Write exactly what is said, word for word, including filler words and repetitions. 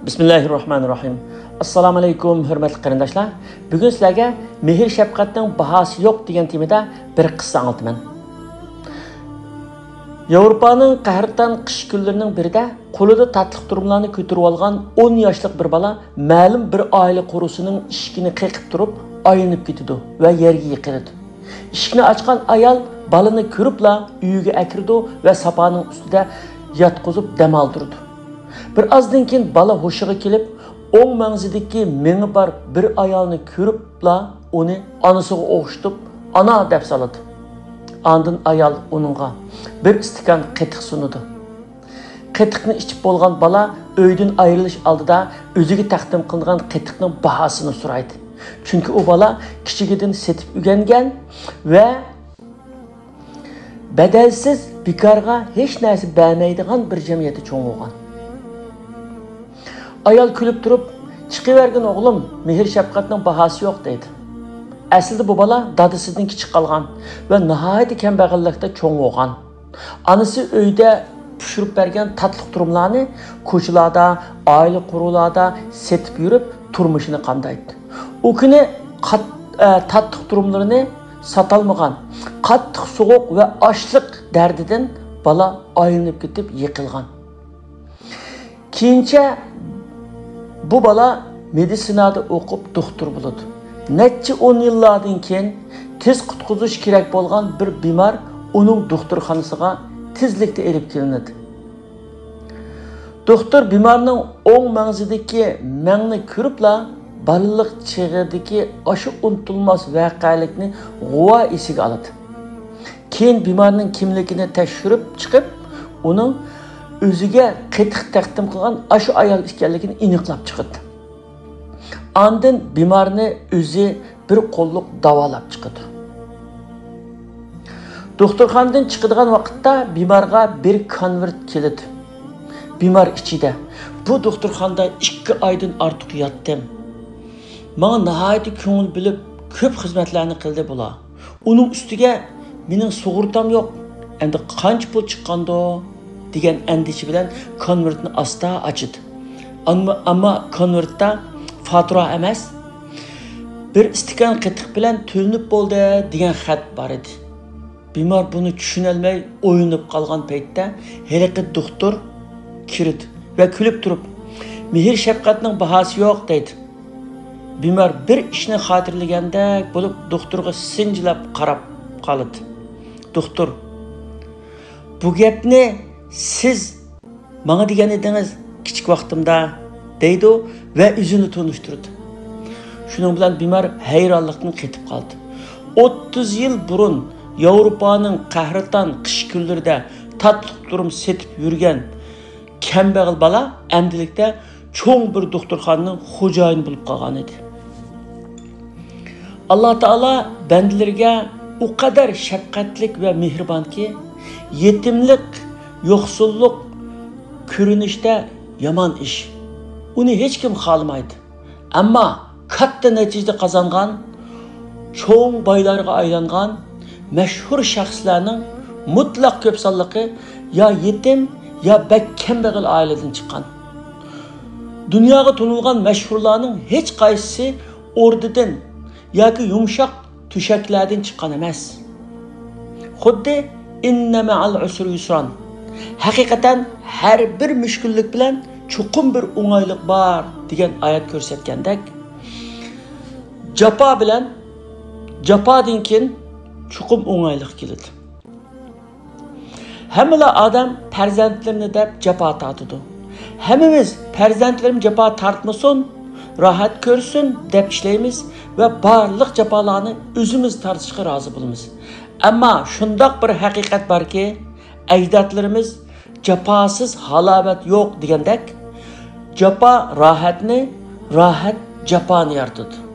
بىسمىللاھىررەھمانىررەھىم. ئەسسالامۇئەلەيكۇم، ھۆرمەتلىك قېرىنداشلار. بۈگۈن سىلەرگە مېھىر-شەپقەتنىڭ باھاسى يوق دېگەن تېمىدا بىر قىسسە ئاڭلىتىمەن. ياۋروپانىڭ قەھرىتان قىش كۈنلىرىنىڭ بىرىدە قولىدا تاتلىق تۇرۇملارنى كۆتۈرۈۋالغان ئون ياشلىق بىر بالا مەلۇم بىر ئائىلە قورۇسىنىڭ ئىشىكىنى قېقىپ تۇرۇپ ئايلىنىپ كېتىدۇ ۋە يەرگە يىقىلىدۇ. ئىشىكنى ئاچقان ئايال بالىنى كۆرۈپلا ئۆيىگە ئەكىرىدۇ ۋە ساپانىڭ ئۈستىدە ياتقۇزۇپ دەم ئالدۇرىدۇ. بىر ئازدىن كېيىن بالا ھوشىغا كېلىپ، ئوڭ مەڭزىدىكى مېڭە بار بىر ئايالنى كۆرۈپلا ئۇنى ئانىسىغا ئوخشىتىپ، «ئانا» دەپ سالىدۇ. ئاندىن ئايال ئۇنىڭغا بىر ئىستاكان قېتىق سۇنىدۇ. قېتىقنى ئىچىپ بولغان بالا ئۆيدىن ئايرىلىش ئالدىدا ئۆزىگە تەقدىم قىلىنغان قېتىقنىڭ باھاسىنى سورايدۇ. چۈنكى ئۇ بالا كىچىكىدىن سېتىپ ئۆگەنگەن ۋە بەدەلسىز بىكارغا ھېچ نەرسە بەرمەيدىغان بىر جەمئىيەتتە چوڭ بولغان. ئايال كۈلۈپ تۇرۇپ، «چىقىۋەرگىن ئوغلۇم، مېھىر-شەپقەتنىڭ باھاسى يوق» دەيدۇ. ئەسلىدە بۇ بالا دادىسىدىن كىچىك قالغان ۋە ناھايىتى كەمبەغەللىكتە چوڭ بولغان. ئانىسى ئۆيدە پىشۇرۇپ بەرگەن تاتلىق تۇرۇملارنى كوچىلاردا، ئائىلە قورۇلاردا سېتىپ يۈرۈپ تۇرمۇشىنى قامدايتتى. ئۇ كۈنى قات-، ئە، تاتلىق تۇرۇملىرىنى ساتالمىغان، قاتتىق سوغۇق ۋە ئاچلىق دەردىدىن بالا ئايلىنىپ كېتىپ يىقىلغان. كېيىنچە بۇ بالا مېدىتسىنادا ئوقۇپ دوختۇر بولىدۇ. نەچچە ئون يىللاردىن كېيىن تېز قۇتقۇزۇش كېرەك بولغان بىر بىمار ئۇنىڭ دوختۇرخانىسىغا تېزلىكتە ئېلىپ كېلىنىدۇ. دوختۇر بىمارنىڭ ئوڭ مەڭزىدىكى مەڭنى كۆرۈپلا، بالىلىق چېغىدىكى ئاشۇ ئۇنتۇلماس ۋەقەلىكنى غۇۋا ئېسىگە ئالىدۇ. كېيىن بىمارنىڭ كىملىكىنى تەكشۈرۈپ چىقىپ، ئۇنىڭ ئۆزىگە قېتىق تەقدىم قىلغان ئاشۇ ئايال ئىكەنلىكىنى ئېنىقلاپ چىقىدۇ. ئاندىن بىمارنى ئۆزى بىر قوللۇق داۋالاپ چىقىدۇ. دوختۇرخانىدىن چىقىدىغان ۋاقىتتا بىمارغا بىر كونۋېرت كېلىدۇ. بىمار ئىچىدە، «بۇ دوختۇرخانىدا ئىككى ئايدىن ئارتۇق ياتتىم. ماڭا ناھايىتى كۆڭۈل بۆلۈپ، كۆپ خىزمەتلەرنى قىلدى بۇلار. ئۇنىڭ ئۈستىگە مېنىڭ سۇغۇرتام يوق. ئەمدى قانچە پۇل چىققاندۇ؟» دېگەن ئەندىشە بىلەن كونۋېرتنى ئاستا ئاچىدۇ. ئەمما، ئەمما كونۋېرتتا فاتۇرا ئەمەس، «بىر ئىستاكان قېتىق بىلەن تۆلىنىپ بولدى» دېگەن خەت بار ئىدى. بىمار بۇنى چۈشىنەلمەي ئويلىنىپ قالغان پەيتتە، ھېلىقى دوختۇر كىرىدۇ ۋە كۈلۈپ تۇرۇپ، «مېھىر-شەپقەتنىڭ باھاسى يوق» دەيدۇ. بىمار بىر ئىشنى خاتىرىلىگەندەك بولۇپ، دوختۇرغا سىنچىلاپ قاراپ قالىدۇ. دوختۇر، «بۇ گەپنى سىز ماڭا دېگەن ئىدىڭىز كىچىك ۋاقتىمدا» دەيدۇ ۋە ئۆزىنى تونۇشتۇرىدۇ. شۇنىڭ بىلەن بىمار ھەيرانلىقتىن قېتىپ قالدى. ئوتتۇز يىل بۇرۇن ياۋروپانىڭ قەھرىتان قىش كۈنلىرىدە تاتلىق تۇرۇم سېتىپ يۈرگەن كەمبەغەل بالا ئەمدىلىكتە چوڭ بىر دوختۇرخانىنىڭ خوجايىنى بولۇپ قالغان ئىدى. ئاللا تائالا بەندىلىرىگە ئۇ قەدەر شەپقەتلىك ۋە مېھرىبانكى، يېتىملىك، يوقسۇللۇق كۆرۈنۈشتە يامان ئىش. ئۇنى ھېچكىم خالىمايدۇ. ئەمما كاتتا نەتىجە قازانغان، چوڭ بايلارغا ئايلانغان مەشھۇر شەخسلەرنىڭ مۇتلەق كۆپ سانلىقى يا يېتىم، يا بەك كەمبەغەل ئائىلىدىن چىققان. دۇنياغا تونۇلغان مەشھۇرلارنىڭ ھېچقايسىسى ئوردىدىن ياكى يۇمشاق تۆشەكلەردىن چىققان ئەمەس. خۇددى «ئىننە مەئەل ئۇسرى يۇسران»، ھەقىقەتەن ھەر بىر مۈشكۈللۈك بىلەن چوقۇم بىر ئوڭايلىق بار دېگەن ئايەت كۆرسەتكەندەك، جاپا بىلەن، جاپادىن كېيىن چوقۇم ئوڭايلىق كېلىدۇ. ھەممىلا ئادەم پەرزەنتلىرىنى دەپ جاپا تارتىدۇ. ھەممىمىز «پەرزەنتلىرىم جاپا تارتمىسۇن، راھەت كۆرسۇن» دەپ ئىشلەيمىز ۋە بارلىق جاپالارنى ئۆزىمىز تارتىشقا رازى بولىمىز. ئەمما شۇنداق بىر ھەقىقەت باركى، ئەجدادلىرىمىز «جاپاسىز ھالاۋەت يوق» دېگەندەك، جاپا راھەتنى، راھەت جاپانى يارىتىدۇ.